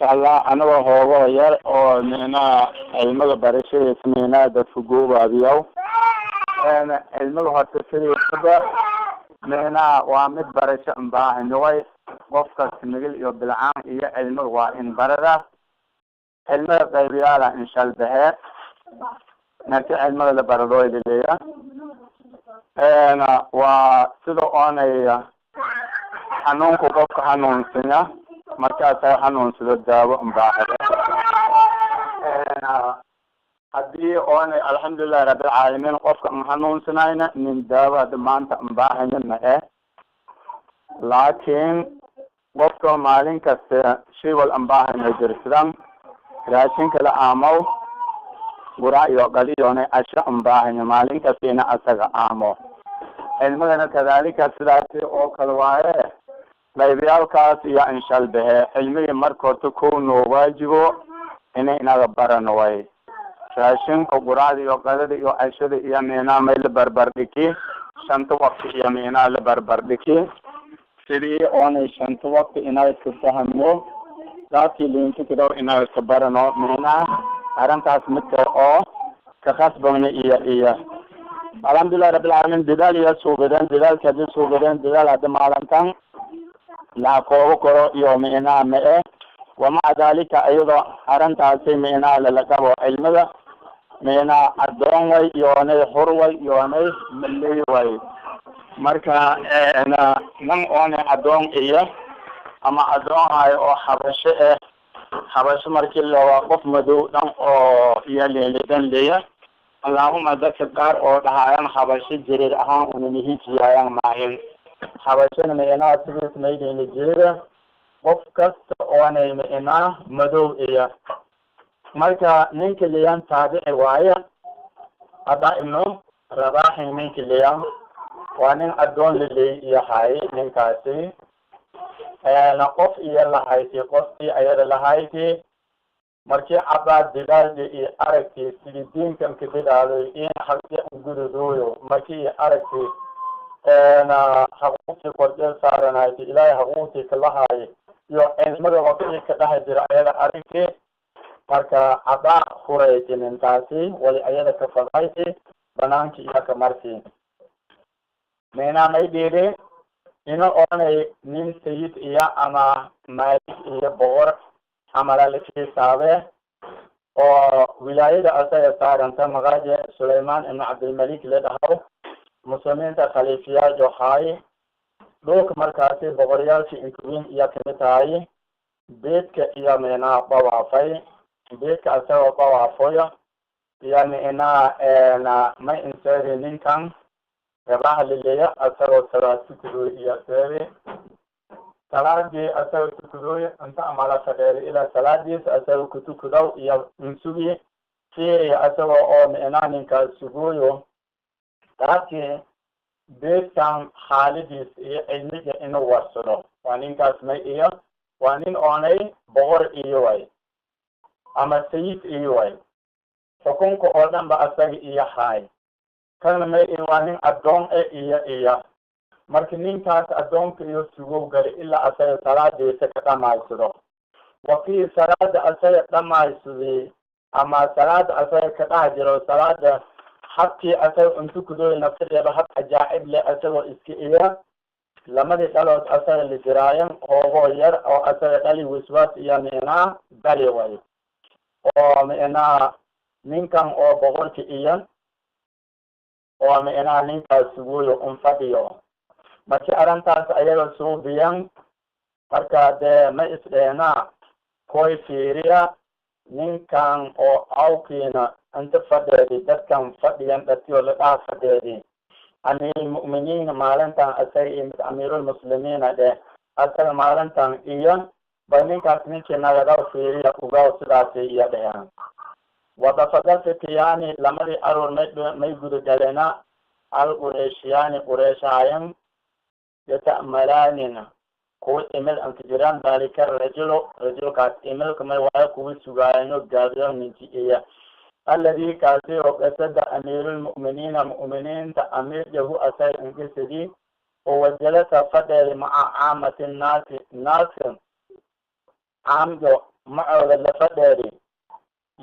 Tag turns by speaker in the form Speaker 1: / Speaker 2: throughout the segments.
Speaker 1: Allah, anagoo hoogo yar oo micnaha cilmiga barashadiisa micnaha dadka goobaabiyaw. Cilmiga horta sidiisaba micnaha waa mid barasho unbaahanyoay. Qof kasta, migil iyo bilcaan iyo cilmiga waa in barada. Cilmiga qaybiyaala inshalbahe marki cilmiga la baradooylaleeya waa sida oonay xanuunka qofka xanuunsanya, markaasa xanuunsado daawo unbaaxade. Haddii oonay, alxamdulilahi rabbilcaalamiin, qofka an xanuunsanayna nin daawo hadda maanta unbaahanya ma eh, laakiin qofka maalin kasta shay wal anbaahanya jirsidan raashinka la aamow, gura iyo qadiyona casho unbaahanya maalin kasta ina asaga aamo. Cilmigana kadalika sidaasi oo kale waaye, qaybyaalkaas iyo inshalbahe. Cilmigii marka horta kow noo waajibo ina inaga barano way raashinka, quraacda iyo qadada iyo cashada iyo micnaha may la barbar dhiki shanta waqti iyo micnaha la barbar dhiki sidii oonay shanta waqti inaa iska fahmno, daadkii liintukidaw inaa iska barano. Micnaha arrintaas midka oo ka khasbagna iyo alxamdulilah rabbilcaalamiin, dadaal iyo suubadeen, dadaalka hadii suubadeen, dadaal hadda maalintan laa koobo karo iyo micnaha ma eh. Wamaca dalika, iyadoo arrintaasi micnaha lala qabo, cilmiga micnaha addoon way yoonay, xur way yoonay, maley way. Marka nan oonay addoon iyo ama addoon hayo oo xabasho eh, xabasho markii lawaa qof madow dhan oo iyo leelidan leya. Allahuma dadka qaar oo dhahaayan xabasho jirir ahaan unamihijiyaayan maahin. Xabashona micnaha sidiis maydayna jirida qof kasta oonay micnaa madow iyo. Marka ninka liyan taabici waaye, Ada Ibnu Rabaxin ninka liyan waa nin addoon laley iyo hay. Ninkaasi qof iyo lahayti, qofkii ayada lahayti markii cabaad didaaldi iyo aragti sidii diinkan ka didaalay in xaqi gududooyo, markii iyo aragti xaquuqtii kordheel saaranhayti, Ilaahay xaquuqtii kalahaay iyo cilmada waqtii ka dhex jira ayada aragti. Marka cabaa hurayti nintaasi wali ayada ka fadayti banaanki iyo ka marti meenaa may dhiiri ina oonay nin sayid iyo ama maalik iyo boqor camala lakiisaabe oo wilaayada asaga saaranta, maqaaje Sulayman Ibn Cabdilmalik la dhaho, muslimiinta khaliifiyaal joxaay dhulka markaasi boqoryaalkii inkuweyn iyo kamid tahay. Beedka iyo micnaha dawaafay, beedka asagoo dawaafoyo iyo micnaha may inseeri ninkan Rabaha laleeya asagoo salaad tukadoy iyo seeri salaadii asagoo tukadoy inta amala fadheeri ilaa salaadiis asagoo kutukadow iyo insugi fiiriya asagoo oo micnaha ninkaas sugooyo laakiin beedkan xaalidiis iyo cilmiga inuu warsado. Waa ninkaas may iyo waa nin oonay boqor iyo way ama sayid iyo way, xukunka oo dhan ba asaga iyo haay. Kana may waa nin addoon e iyo. Marka ninkaas addoonka iyo sugow galay ilaa asaga salaadiisa ka dhamaysado. Wakii salaada asaga dhamaysaday ama salaada asaga ka dhex jiro, salaada habkii asaga untukadooy nafsadeeba hab cajaa'ib leh asagoo iska iyo lamadii dhalood asaga la jiraayan hoogoo yar oo asaga dhali waswaas iyo micnaa gali way oo micnaha ninkan oo boqorka iyo oo micnaha ninkaas suguyo un fadhiyo. Markii arrintaas ayaga suubiyan, marka dee ma isdheenaa koy fiiriya ninkan oo awkiina inta fadheedi, dadkan fadhiyan dhatiyo la dhaha fadheedi amiirulmu'miniin maalintan asaga iyo mid amiirulmuslimiina dheh asaga maalintan iyo ba ninkaas ninkii nagadaw fiiriya ugaw sidaasi iyo dheheen. Wadafada fitiyaani lamadii aruur may gudagaleena al qureeshiyaani qureeshaayan yata'malaanina kuwa imil anka jiraan daalika rajulo, rajulkaas imilka may waayo kuwa sugaayano gaabiyo ninki iya alladii kaasi oo qasada amiirulmu'miniina mu'miniinta amiir yahu asaga inkisidii oo wajalasa fadheedi maca caamati nnaasi naaska caamjo. Macooda lafa dheeri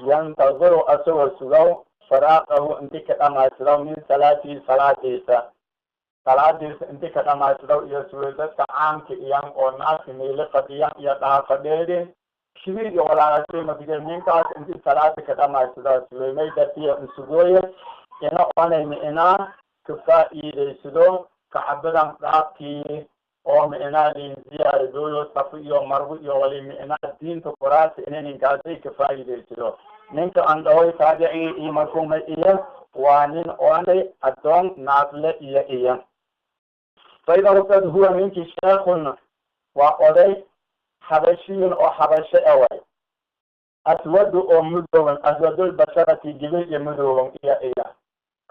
Speaker 1: yantadiru asagoo sugow faraaqahu inti ka dhamaysadaw min salaatihi salaadiisa inti ka dhamaysadaw iyo sugay dadka caamka iyan oo naaska meyle fadhiyan iyo dhaha fadheedi shibir iyo walaalaasay madige ninkaas inti salaada ka dhamaysadaw sugay may dartiya insugooye ina onayma inaa ka faa'iidaysado kacabadan dhaabkii oo micnaa linziyaaradooyo safo iyo marwo iyo wali micnaa diinta kuraasa ina ninkaasay ka faa'iidaysado. Ninka aan dhahoy taabicii iyo markuuma iyo waa nin oonay addoon naadle iyo faida waqad huwa ninkii sheekhun waa oday xabashiyun oo xabasho away aswadu oo mudooban aswadul basharati gibil iyo mudooban iyo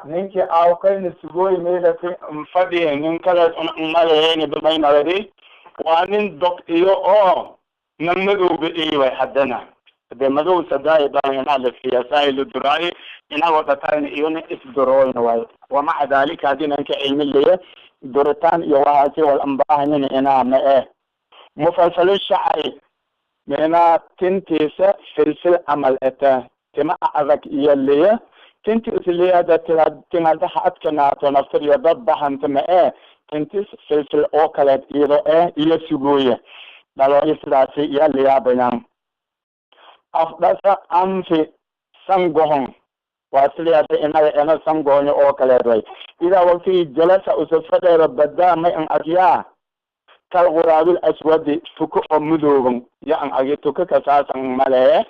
Speaker 1: ninkii aawkayna sugooy meelasi fadhiye nin kalees unmaleheyni bamaynaladi waa nin dog iyo oo na madowba iiway haddana de madow sadaay baa la siyaasaayi duraayi inagoo dhatayna iyona isdurooyna waay. Wamaca dalika haddii nanka cilmi leya duritaan iyo waxaasi wal ambaahanina inaa ma eh mufalfalu shacri minaa tintiisa filfil camal eta tima adag iyo leya tinti isleeyada tinadaha adkanaato naftar iyo dad baxanta ma ee tintis filfil oo kaleed iyado eh iyo sugooye dhalooyo sidaasi iyo liyaabayaan afdhasa anfi sangohon waa sidaasa inaga ena sangohonyo oo kaleed way idaa waqtigii jalasa usafadheero badaa may an agyaa kal quraabil aswadi tuko oo mudoogan yo an agi tuko kasaasan malehe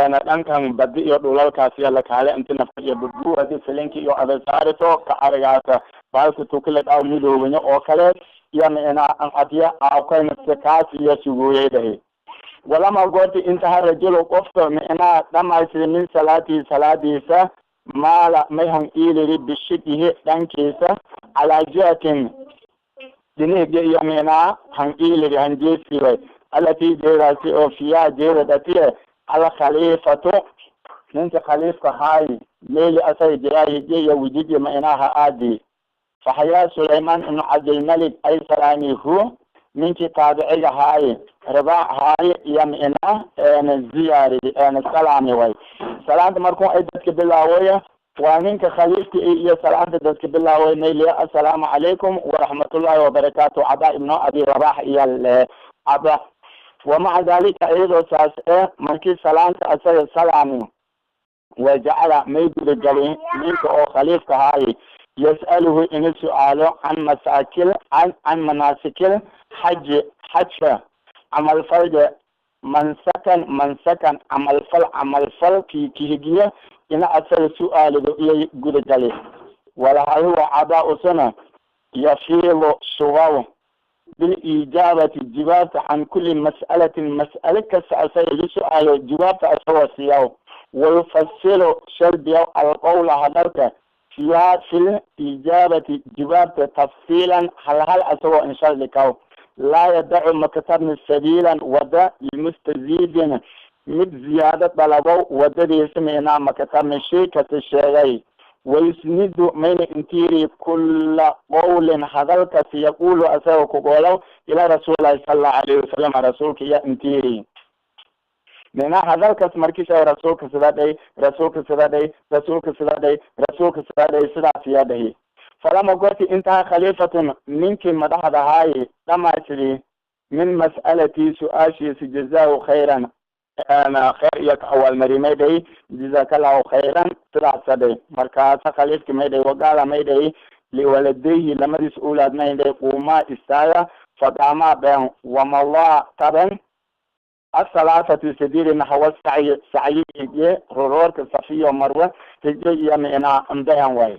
Speaker 1: na dhankan badi iyo dhulalkaas iyo lakaale inti nafta iyo bubu hadii filinki iyo adasaarito ka arigaasa baalka tukila dhaw mudooganyo oo kaleed iyo ina an agya aawkayna kaas iyo sugooyay dhahi. Walama goorti intaha rajulu qofka micnaa dhamaysay min salaatihi salaadiisa maala mayhan iiliri bishidihi dhankiisa calaa jihatin dhinihga iyo micnaa han iiliri hanjeesiway alatii jeedaasi oo fiyaa jeeda dhatiye alkhaliifatu ninka khaliifka haayi meeli asaga jiraahijiya iyo wijiji micnaha aadi faxayaa Sulaymaan ibnu Cabdilmalik ay salaamihu ninkii taabiciga haaye ribaac haaye iyo micnaa ziyaaridi salaami way salaanta markuu ay dadka bilaawaya waa ninka khaliifka iyo salaanta dadka bilaaway mayliya assalaamu calaykum waraxmatullaahi wabarakaatu Cadaa ibnu Abi Rabax iyo Cada. Wamaca dalika iyadoo saas eh markii salaanta asaga salaami wajacala may gudagalin ninka oo khaliifka haaye yas'aluhu ina su-aalo can masaakil can manaasikil xaji xajka camalfalga mansakan mansakan camalfal camalfalkii kihigiya ina asaga su-aalido iyo gudagali walahal huwa cadaa usana yafiilu sugaw biliijaabati jawaabta can kulli mas'alatin mas'ale kasta asaga igu su-aalo jawaabta asagoo siiyaw wayufasilu shardiyaw alqowla hadalka fiyaa fil ijaabati jawaabta tafsiilan hal hal asagoo inshardhikaw laa yadacu makatabni sabiilan wada limustaziidin mid ziyaado dalabow wadadiisa minaa makatabni shay kasta sheegay wayusnidu mayna intiiri kula qowlin hadalkas yaqulu asaga kugoolow ilaa rasuulillahi sala allahu alayhi wasalam rasuulka iyo intiiri minaa hadalkas markiisa rasuulka sida dhay rasuulka sida dhay rasuulka sida dhay rasuulka sida dhay sidaas yaa dhahi. Falama goorti intaha khaliifatun ninkii madaxda ahaaye dhamaystiri min mas'alatii su-aashiisa jazaahu khayran khayr iyo ka awaalmari may dhahi jazakallahu khayran sidaasa dhay. Markaasa khaliifki may dhahi wagaala may dhahi liwaladayhi lamadiis owlaad may dhahi quumaa istaaga faqaamaa been wamadaa taben asalaasatu sadiri naxwa sacyi sacyi hije roroorka Safiyo Marwe hije iyo micnaa ambahan way.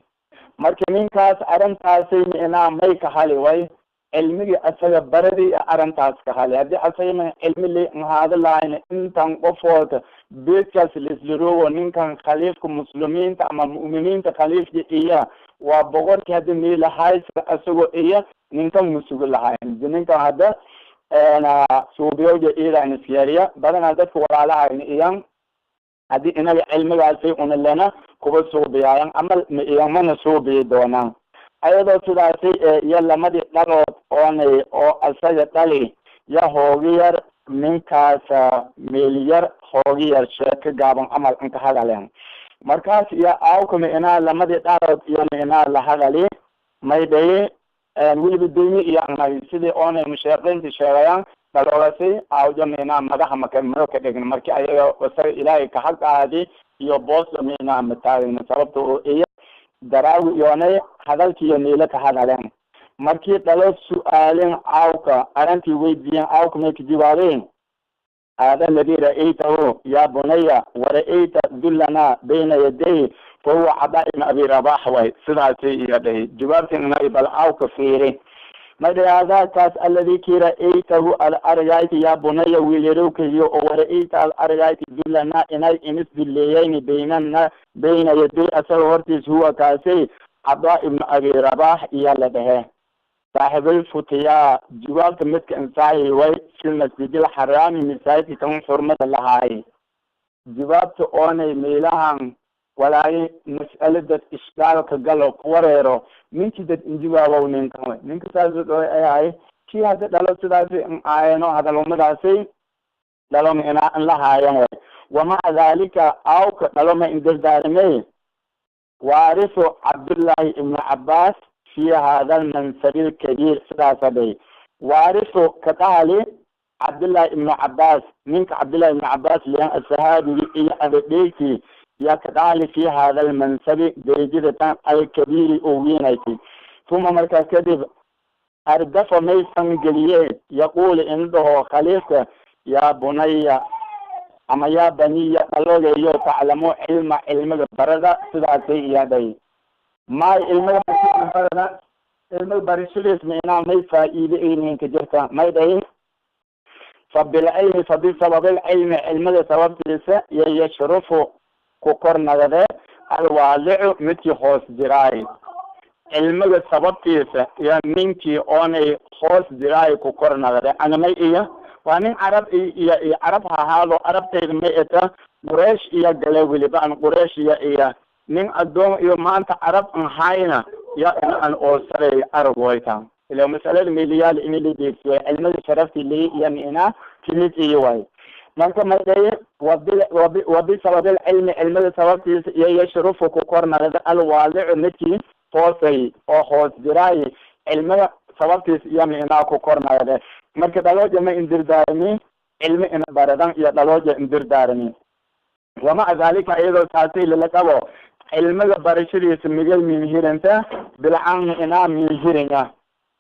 Speaker 1: Marka ninkaas arrintaasay micnaa may ka hali way cilmigii asaga baradii arrintaas ka hali haddii asaga ma cilmi li haada lahayn intan qofood beedkaas laislaroogo ninkan khaliifka muslimiinta ama mu'miniinta khaliifka iya waa boqorkii hadii miilahaysa asagoo iya ninkan musugi lahayn ninkan hadda suubiyowja iidan isyariya badanaa dadka walaalahayna iyan haddii inaga cilmigaasay una lena kuba suubiyaayan ama ma iyan mana suubiyi doonaan ayadoo sidaasi iyo lamadii dhalood oonay oo asaga dhali ya hoogi yar Ninkaas meelyar hoogiyar sheeko gaaban camal inka hadaleen. Markaas iyo aawka micnaa lamadii dharood iyo micnaa la hadali may dhaye weliba deymi iyo anay sidii oonay musheeqiinta sheegayaan dhaloolasi aawjo micnaa madaxa maka maro ka dhigna. Marki ayaga isaga Ilaahay ka xaq aadi iyo boosta micnaa mataagna, sababta oo iyo daraawi iyoonay hadalkiiyo meelo ka hadaleen. Markii dhalo su-aaleen aawka arrintii weydiiyeen, aawka may ka jawaabeen: "Hada aladi ra'aytahu ya bunaya wara'ayta dullana bayna yadayhi fahuwa Cadaa ibn Abi Rabax." Way sidaasi iyo dhahi jawaabtin. Bal aawka fiiri, ma dhahi: "Hadaa kaas aladi kii ra'aytahu al argayti ya bunaya wiilyarowkayo oo wara'ayta al argayti dullana inay inis dulleeyayni baynana bayna yaday asaga hortiis huwa kaasi Cadaa ibnu Abi Rabax." Iyo la dhehe saaxibul futiyaa jawaabta midka insaahi way fi Masjidil Xaraami, masaajidka kan xurmada lahaay. Jawaabta oonay meelahan walaayi mas'alo dad ishkaalka galo ku wareero, ninkii dad injawaabow ninkan way ninka saas ayahay kii hadda dhalo sidaasi in aayano hadalumadaasi dhalo micnaa in la haayan way. Wamaca dhalika awka dhalo ma indardaarmey waarisu Cabdullaahi ibnu Cabbaas fi hada almansabi alkabiir. Sidaasa dhay waarisu ka dhahali Cabdullaahi ibnu Cabbaas, ninka Cabdullahi ibnu Cabbaas liyan asahaabigi iyo adadheygtii yaa ka dhahali fi hada almansabi derajada tan alkabiiri oo weynaytay. Uma markaas kadib ardafa maysan geliyeen yaquulu in dhaho khaliifka: "Yaa bunaya ama yaa baniya dhalogeeyo taclamu cilma, cilmiga barada." Sidaasay iya dhahi maay ilmiga barada, cilmiga barashadiis micnaa may faa'iide ayninka jirta. May dhahin: "Fa bilcilmi, fa bisababilcilmi, cilmiga sababtiisa iyo yashrufu ku kor nagade alwaalicu midkii hoos jiraay." Cilmiga sababtiisa iyo ninkii oonay hoos jiraay ku kor nagade. Anamay iyo waa nin Carab iyo iyo Carab ha ahaado, Carabtayda may eta Quraysh iyo gale weliba an Quraysh iyo nin addoon iyo maanta Carab an hayna ya in an oosaray arag wayta ila masalada meeliyaal in la deegsiyo cilmada sharafti li iyo mina timid iyo way. Marka madhay wabisababilcilmi, cilmada sababtiisa iyo yashrufu ku kor nagada alwaalicu midkii hoosay oo hoos jiraay, cilmada sababtiisa iyo micnaa ku kor nagade. Marka dhalooja ma indirdaarmi cilmi ina baradan iyo dhalooja indirdaarmi. Wamaca dhalika iyadoo taasay lala qabo cilmiga barashadiisa migal minhiranta bilcaan inaa minhirinya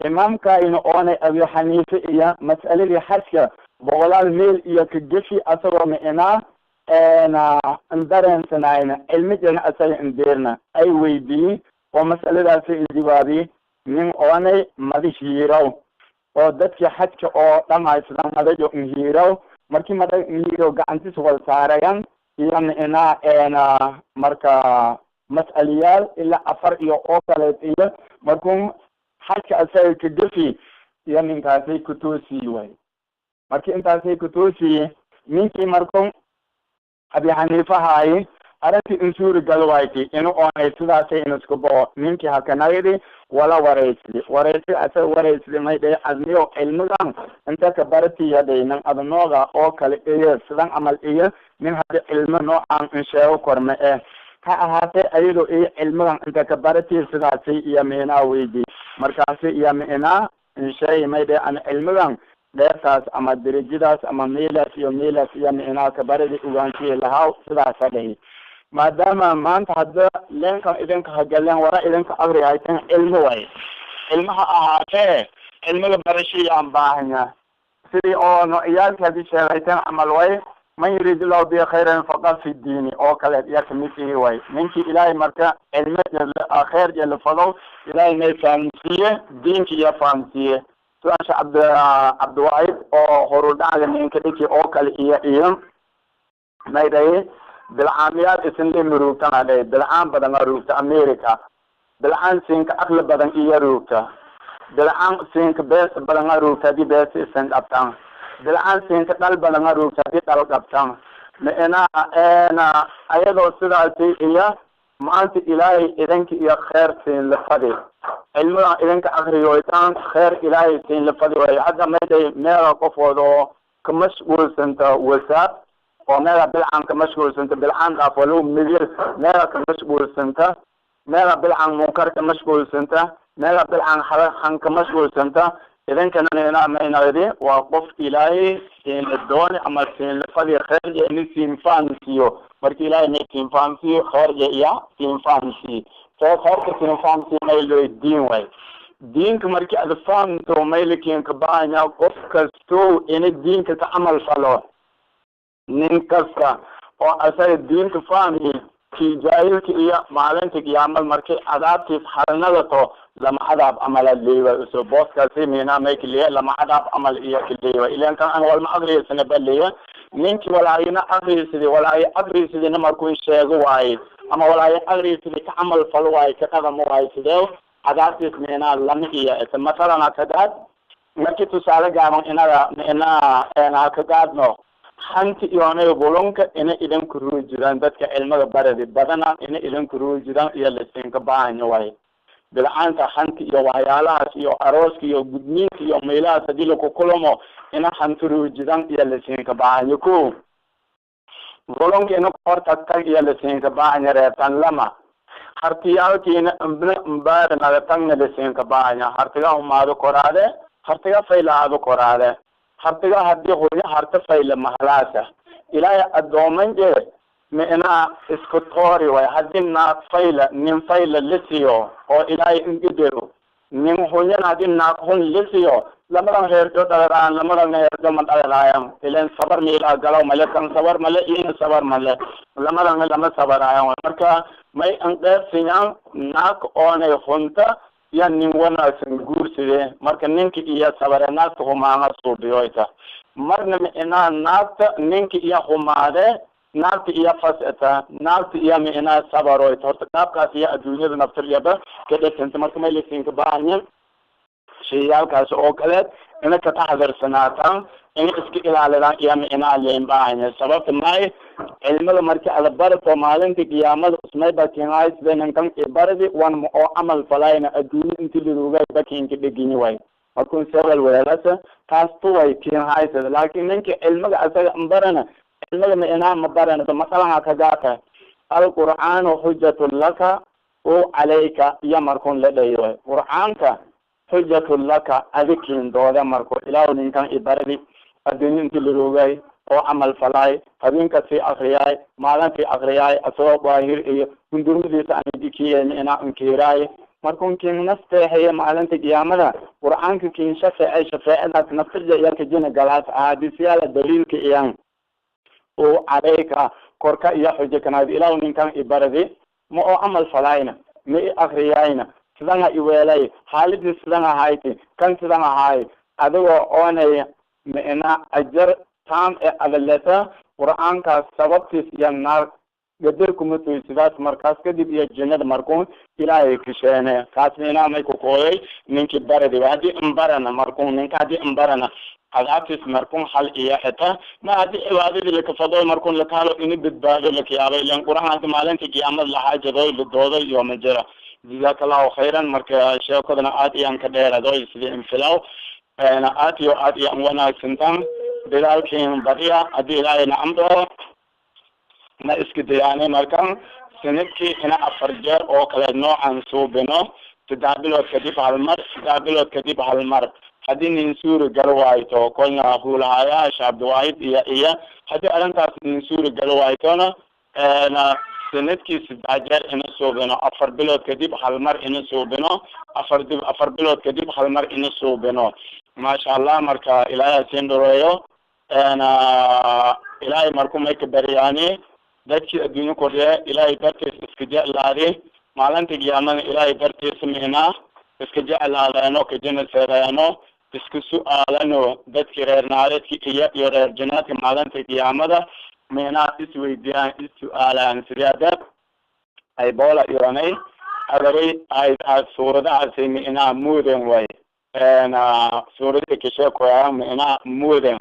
Speaker 1: imaamka ina oonay Abi Xaniife iyo mas'aladii xajka boqolaal meel iyo ka gefi asagoo micnaa ndareensanayna cilmijana asaga indeerna ay weydiiyin oo mas'aladaasi injawaabiye nin oonay madi hiiraw oo dadkii xajka oo dhamaysadan madajo inhiiraw. Markii madag inhiiraw gacantis wal saarayan iyo micnaa marka mas'aliyaal ilaa afar iyo oo kaleed iyo markuu xajka asaga ka gefi iyo ninkaasay kutoosiyi way. Marki intaasay kutoosiye ninkii markuu Abi Xaniifahaayi arrintii insuuri gal wayti inu oonay sidaasay in isku bao ninkii hakanagdi wala wareysli wareysi asaga wareysli may dhahe: "Adniyo cilmigan inta ka baratiya dhay nin adnooga oo kale iyo sidan camal iyo nin haddi cilmo noocan in sheego korma eh ha ahaatee ayadoo iyo cilmigan inta ka baratiya." Sidaasi iyo micnaa weydi markaasi iyo micnaa insheegi may dhahe: "Ana cilmigan dheertaas ama derajadaas ama meelaas iyo meelaas iyo micnaa kabaradi ogaanshihi lahaa." Sidaasa dhahi maadaama maanta hadda leenkan idinka hagaleen wara idinka akri haytan cilmi way cilmaha ahaatee cilmiga barashayaan baahanya sidii oo nocyaalki haddii sheegaytan camal way man yuriid illahu bi khayran faqad fi diini oo kale iya kamid ihi way. Ninkii Ilaahay marka cilmi kheer iyo lafadow Ilaahay may fahamsiiye diinki iyo fahamsiiye. Su-aasha Cabdiwaahid oo horudhacda ninka dhiki oo kale iyo may dhahi bilcaamiyaal isinle muruugtana dhahi bilcaan badan a ruugta America, bilcaan siinka aqli badan iyo ruugta, bilcaan siinka bees badan a ruugta haddii bees isin qabtaan, bilcaan siinka dhal badan a ruugta haddii dhal qabtaan. Micnaha ayadoo sidaasi iyo maanta Ilaahay idinka iyo kheer siin lafadi cilmidan idinka akriyoytaan kheer Ilaahay siin lafadi way. Hadda may dhahi meela qofooda oo ka mashquulsanta WhatsApp oo meela bilcan ka mashquulsanta, bilcan dhaaf walow migir meela ka mashquulsanta, meela bilcan munkar ka mashquulsanta, meela bilcan xan ka mashquulsanta. Idinkana ina maynaydi waa qof Ilaahay siinla dooni ama siinla fadi kheer iyo ini siin fahamsiiyo. Marka Ilaahay may siin fahamsiiyo kheer iyo iya siin fahamsiiyo, see kheerka siin fahamsiiyo mayloy diin way. Diinka markii aad fahamto maylikiin ka baahanya qof kasto ini diinka ka camal falo. Nin kasta oo asaga diinka fahmi kii jaahilka iyo maalinta qiyaamad markay cadaabtiis xalinadato lama cadaab amala leewa usoo booskaasi mina may kaliya lama cadaab amal iyo kaliya ilaan kan aan walma aqriyasana baleeya. Ninkii walaayina aqriyisidii walaayo aqriyisidina markuu sheego waaye ama walaayo aqriyisidii ka camal falo waaye ka qadamo waaye, sidee cadaabtiis minaa lama iyo ete. Mathalan hakagaad markii tusaale gaaban inada minaa hakagaadno hanti iyoonay bulunka ina idinku ruuri jiraan dadka cilmada baradi badana ina idinku ruuri jiraan iyo lasinka baahanyo waay. Bilcaanta hanti iyo waxyaalahaas iyo arooska iyo gudniinka iyo meelahaas hadii laku kulamo ina hanti ruuri jiraan iyo lasinka baahanyo. Ko bulunka ina hortagtag iyo lasinka baahanyo reebtan. Lama hartiyaalkiina mbna mbaara nagatagna lasinka baahanyo. Hartiga humaado koraade, hartiga faylahaado koraade, hartiga hadii hooyo harta fayla mahalaasa Ilaahay addooman jee micnaa isku toori waay. Haddii naag fayla nin fayla lisiyo oo Ilaahay ingidero, nin hooyana haddii naag hun lisiyo, lamadan reerjo dhalaraan, lamadan reerjo ma dhalaraayan. Ilan sabar miilaa galaw male, kan sabar male ina sabar male, lamadan lama sabaraayan. Marka may anqeebsinyaan naag oonay hunta ya nin wanaagsan guurside. Marka ninka iyo sabare naagta humaana suubiyoyta marna micnaa naagta ninka iyo humaade, naagta iyo faseta, naagta iyo micnaa sabaroyta. Horta qaabkaas iyo adduunyada naftiryaba ka dhasanta. Marka may lasinka baahanya shayaalkaas oo kaleed ina ka taxadarsanaataan, ina iska ilaalidaan iyo micnaa leen baahanya. Sababta maay cilmada markii ada barato maalinta qiyaamada usmay bakinhay sida ninkan ibaradi wan ma oo camal falayna adduunyo inti liruugay bakinka dhegini way markun sewal weelasa taas tuway kinhaysada. Laakiin ninka cilmiga asaga barana cilmiga micnaa ma barana masalaha kagaata alqur'aanu xujatun laka o calayka iyo markun la dhayi way. Qur'aanka xujatun laka adikin dooda marko Ilaahu ninkan ibaradi adduunyo inti liruugay oo camal falaay habeenkasii akriyaay maalintii akriyaay asagoo daahir iyo hundurmadiisa andikiyen inaa unkiiraay markun kin nasteexaya maalinta qiyaamada qur'aanka kin shafeecay shafeecadaas naftirja iyalka jina galaas ahadisyaala daliilka iyan oo calayka korka iyo xujo kanaad Ilaahu ninkan ibaradi ma oo camal falaayna ma i akriyaayna sidan ha iweelay xaaladii sidan ahayti kan sidan ahaay adigoo oonay micnaa ajar taam ee adaleta qur'aankaas sababtiis iyo naar gadir kuma tuy sidaas markaas kadib iyo jinnada markuun Ilaahay kisheene kaas micnaa may ku kooyay ninkii baradi. Haddii imbarana markuun ninka haddii imbarana cadaabtiis markuun hal iyo xita ma haddii cibaadadii lakafado markuun lakaalo ini badbaado lakayaabay ilan qur'aan hadda maalinta qiyaamad laxaajadoy la dooday iyo ma jira. Jazaaka Allahu khayran. Marka sheekadana aad iyaan ka dheeradoy sidii infilaw aad iyo aad iyaan wanaagsantaan dadaalkiin badiya haddii Ilaahayna amdoo na iska dayaanay markan sanadkii ina 4 jeer oo kale noocan suubino, 3 bilood kadib hal mar, 3 bilood kadib hal mar. Haddii nin suuri galo waayto kolna huulahayaasha Cabdiwaahid iyo iyo haddii arrintaas nin suuri galo waaytona sanadkii 3 jeer ina suubino, 4 bilood kadib hal mar ina suubino, 4 bilood kadib hal mar ina suubino. Maasha Allah. Marka Ilaahay siin dhareeyo Ilaahay markuu may ka baryaani dadkii adduunyo kordhiya Ilaahay dartiis iska jeclaadi maalinta qiyaamada Ilaahay dartiis mihnaa iska jeclaadeeno ka jina seereeno isku su'aalano dadkii reer naareedki iyo reer jannaadka maalinta qiyaamada mihnaa isweydiiyaan is su'aalaan sideeda ay boola iyoonay adaray ay suuradahaasi mihnaa muuden way suuradii kasheekoyaa mihnaa muuden.